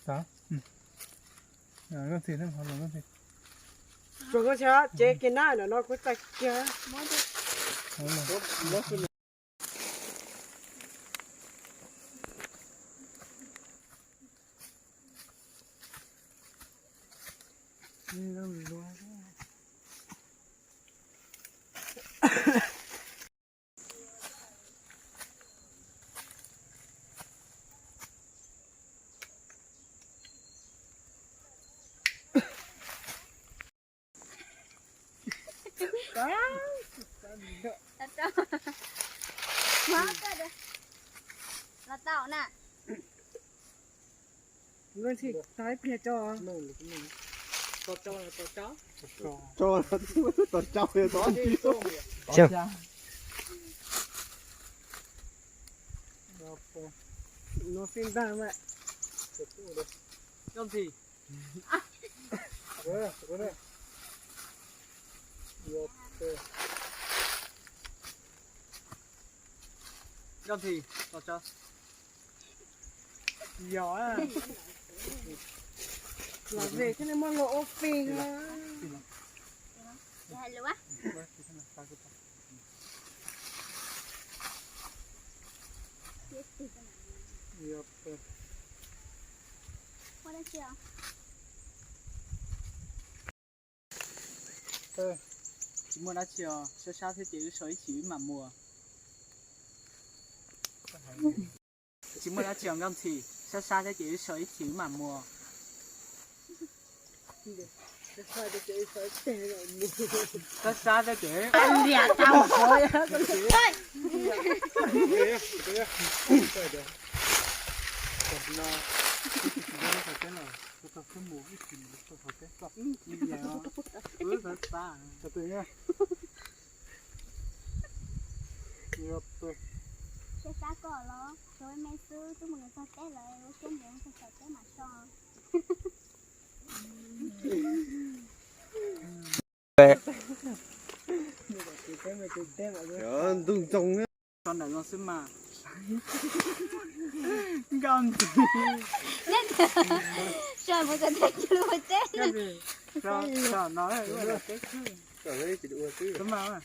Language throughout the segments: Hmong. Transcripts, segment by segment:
Tsuag koj txhia, tsev kiag na, ntawm no kuv txais kiag. Los tau na. Tso, tso, tso. No xij ntag mas. Coj ntxhi. Coj ntxhi, los tso. Yog, los ve thiaj li muaj lus ua feem. Tsis muaj dab tsi os, sab sab thiab ces wb so ib chim wb mam mus. Tsis muaj dab tsi os Nkauj Ntxhi, sab sab thiab ces wb so ib chim wb mam mus. Sab sab thiab ces Sab sab koj los, tsuas me xwb, twb mus txog teb lawm, ua siab ntev mus txog teb mam so. Ntuj ntsoog. So ntawm no xwb mas. Nkauj Ntxhi. So mus txog teb cia li ua teb. So no ua teb xwb. Xwb mas,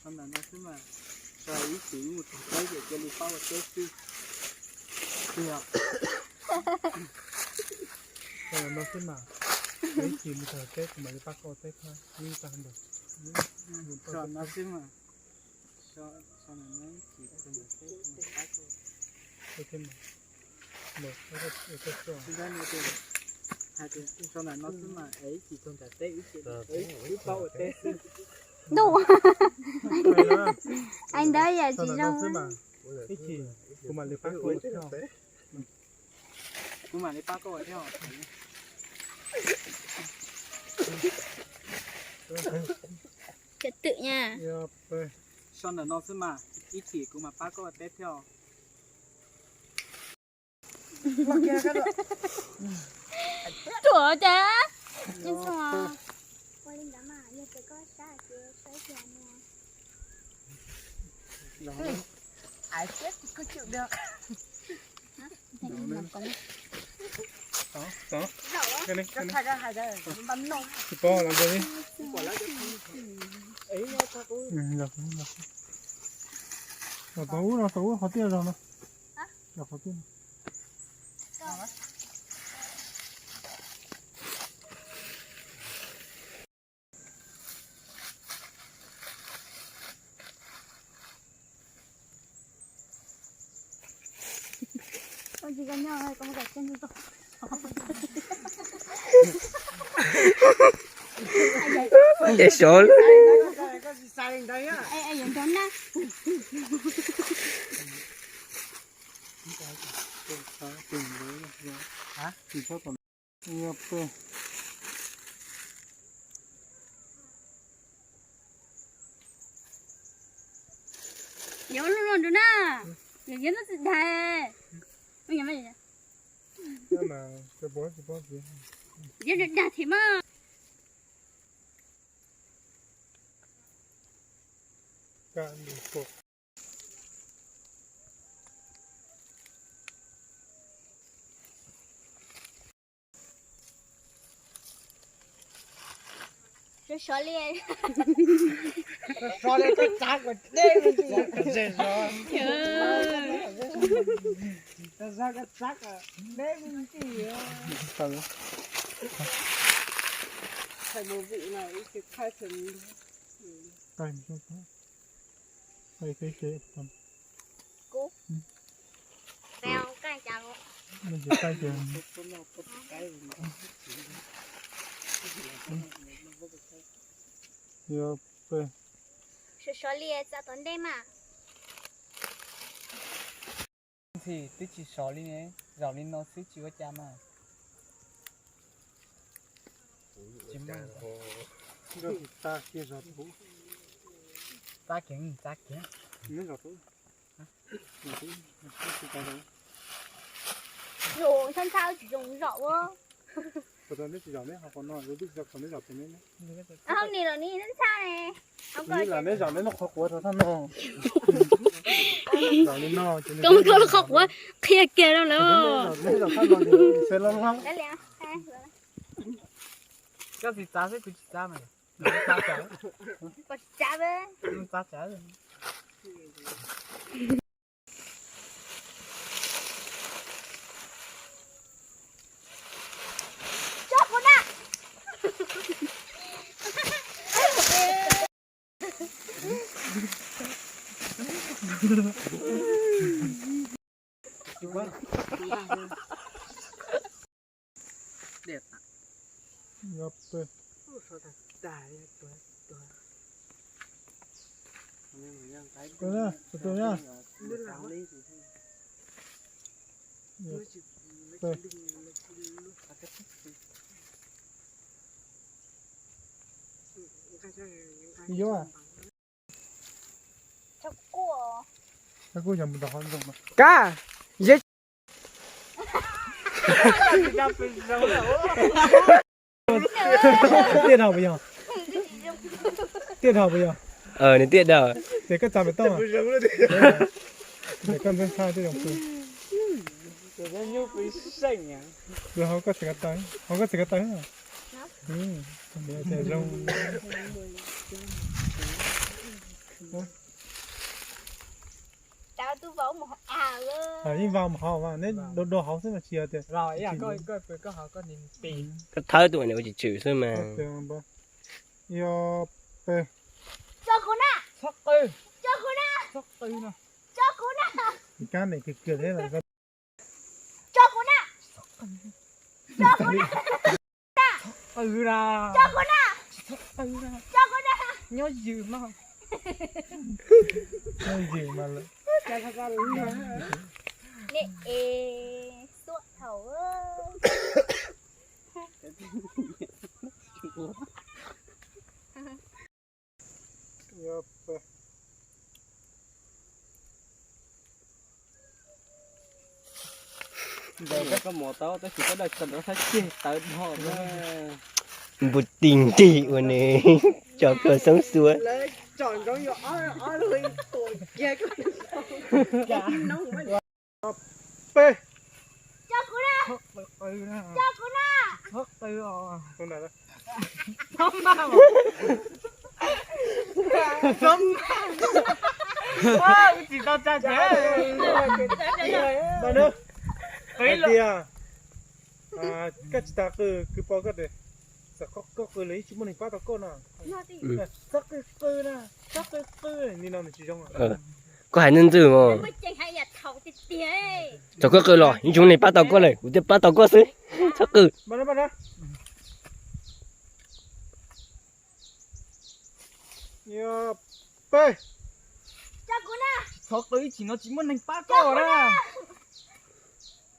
so ntawm no xwb mas. So ib chim mus txog teb ces cia li pab ua teb xwb. Tiag. So ntawm no xwb mas. Ib chim mus txog teb kuv mam li pab koj ua teb thiab. Ib tag ntawd. So no xwb mas. Ntuj, ai ntawd yam tsis zoo. Kuv mam li pab koj ua thiab. Cov twm nha. So ntawm no xwb mas, ib chim kuv mam pab koj ua teb thiab os. Ruam cas. Tsis paub los ntawd li. Los tau ub, los tau ub qhov tiaj zog no. Los qhov tiaj no. Ces sov lawm. Yuav luj luj nrug na, yog yeeb txhob txwm dag. Yeeb dag thiab mas. Sov li. Sov li, koj tsav kom deb me ntsis. Koj tsav kom deb me ntsis. Kuv. Tsis qaij ces sov li txav tom ntej mas. Ntxhi twb tsis sov li ne, zaum li no xwb tsis ua cas mas. Txav kiag, txav kiag. Ntxhab ntxhab tsis zoo zom ua. Hauv ni los ni ntxhab ntxhab ne. Koj lub qhov quav qhia kiag rau lawm. Koj tsis txav xwb, kuv tsis txav mas. Koj tsis txav. Tso kuv na. Kab, yeb. Tiaj dhau puas yog? Tiaj dhau puas yog? Nws tiaj dhau. Ces koj txav pem toj. Ces koj ntxhab ntxhab tej zoo pw. Hauv koj txiv ko taw, hauv koj txiv ko taw. Zoo. Yeej vau mus hauv mas neb do do hauv xwb mas tsis yog tias. Koj thawb tus ua tsis tshwm xwb mas. Yog peb. Txhob qw. Txhob qw. Txhob qw no. Kab nim kawg kawg thiab. Tso kuv na. Tso kuv na. Txhob qw na. Tso kuv na. Txhob qw na. Nyob ywm mas. Nyob ywm mas lawm. Ne es xuab dhau. Npus ti nti ua nws tso kawg xoob xuav. Peb. Tso kuv na. Tso kuv na. Tsis tau tsa ces. Hais tias koj tsis tas qw, kwv pom koj tias txawm koj qw los yeej tsis muaj neeg pab tau koj no. Txhob qw qw na, txhob qw qw, li no nws tsis zoo. Koj hais ntxwg ntxwg os. Txawm koj qw los yeej tsis muaj neeg pab tau koj lawm, kuv thiaj pab tau koj xwb. Txhob qw. Peb. Txhob qw ib chim no tsis muaj neeg pab koj na.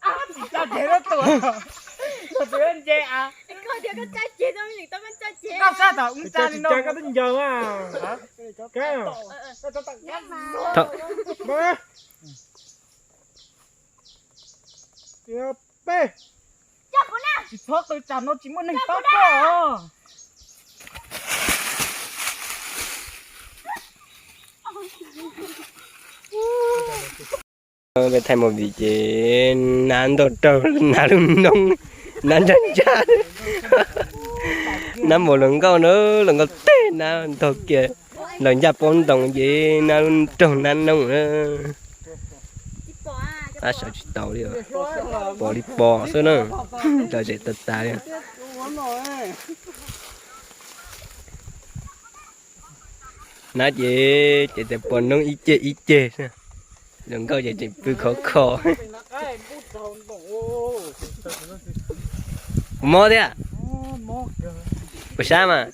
Tsis tsa ces lub tuam. Koj tsa ces, koj tsa ces, koj sab tom wb tsa li no koj twb ncaws mas. Peb. Tsis txhob qw, tsam no tsis muaj neeg pab koj. Peb thaij movie ces nab ntau raug nab lub noob, nab ntsaj ntsaj. Nab mus hluas nkauj na, hluas nkauj teg nab ntog kiag, los ncaj pob ntoos ces nab lub raug nab noog na. Nab sawv tsis tau li, pom li pom xwb na, cov zem tas tas li. Nab ces ces pos noob ib ceg ib ceg xwb, hluas nkauj ces tseem pw khov kho. Kuv mob thiab. Kuv sab mas.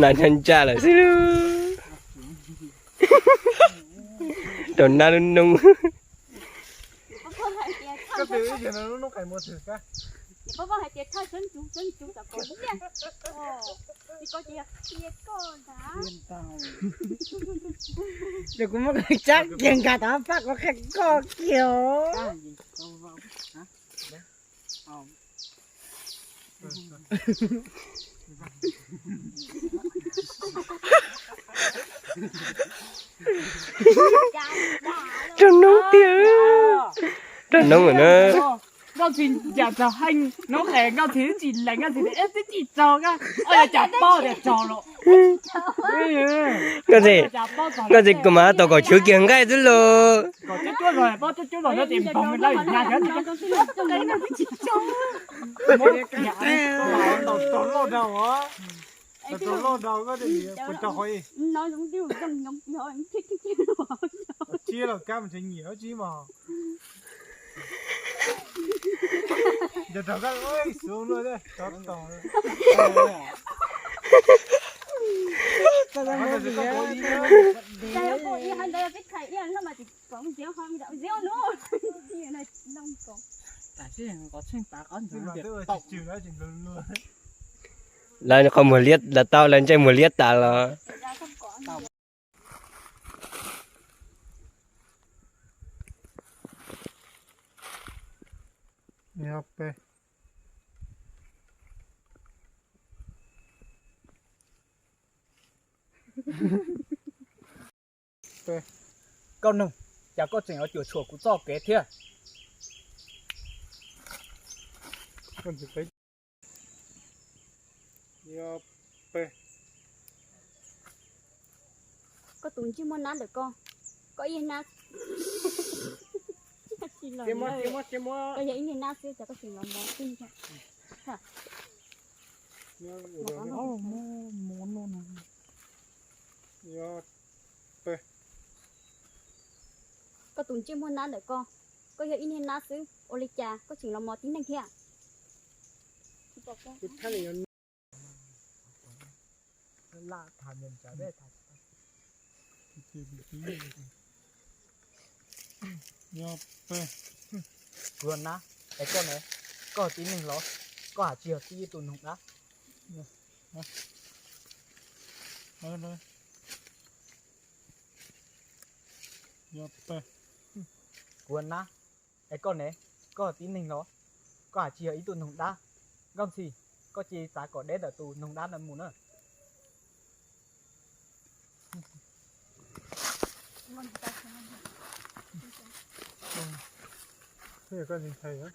Nas ntsa ntsa lawm xwb, rau nab lub noob. Ces kuv muab tsab kiag nkag tom faj kuv qhia koj kiag. Raug noob tiag, raug noob lawm na. Nkauj Ntxhi ncaim txog heej noob qes, Nkauj Ntxhi twb tsis lees, Nkauj Ntxhi tias twb tsis raug, ua cas paub tias raug los. Nkauj Ntxhi, Nkauj Ntxhi kuv mas tau kom chwv kiag nqaij xwb los. Kom cuab cuab zog, paub cuab cuab zog no ces npog lawm nyab. Lawv qhov muag liab, lawv tau lawv ntsej muag liab tas los. Nkauj Noog, cas koj tseem yuav cuam tshuam kuv txoj kev thiab? Koj tus ntsej muag nab ntawm koj, koj ib nab, koj yog ib niag nab xwb, cas koj tseem los mos tib neeg? Koj tus ntsej muag nab ntawm koj, koj yog ib niag nab xwb, ua li cas koj tseem los mos tib neeg thiab? Kuv nab, es koj ne, koj tib neeg los, koj has tsis yog tib ib tug noog dab. Kuv nab, es koj ne, koj tib neeg los, koj has tsis yog ib tug noog dab. Nkauj Ntxhi, koj cia li txav kom deb ntawm tus noog dab ntawd mus na. Koj ntxhais,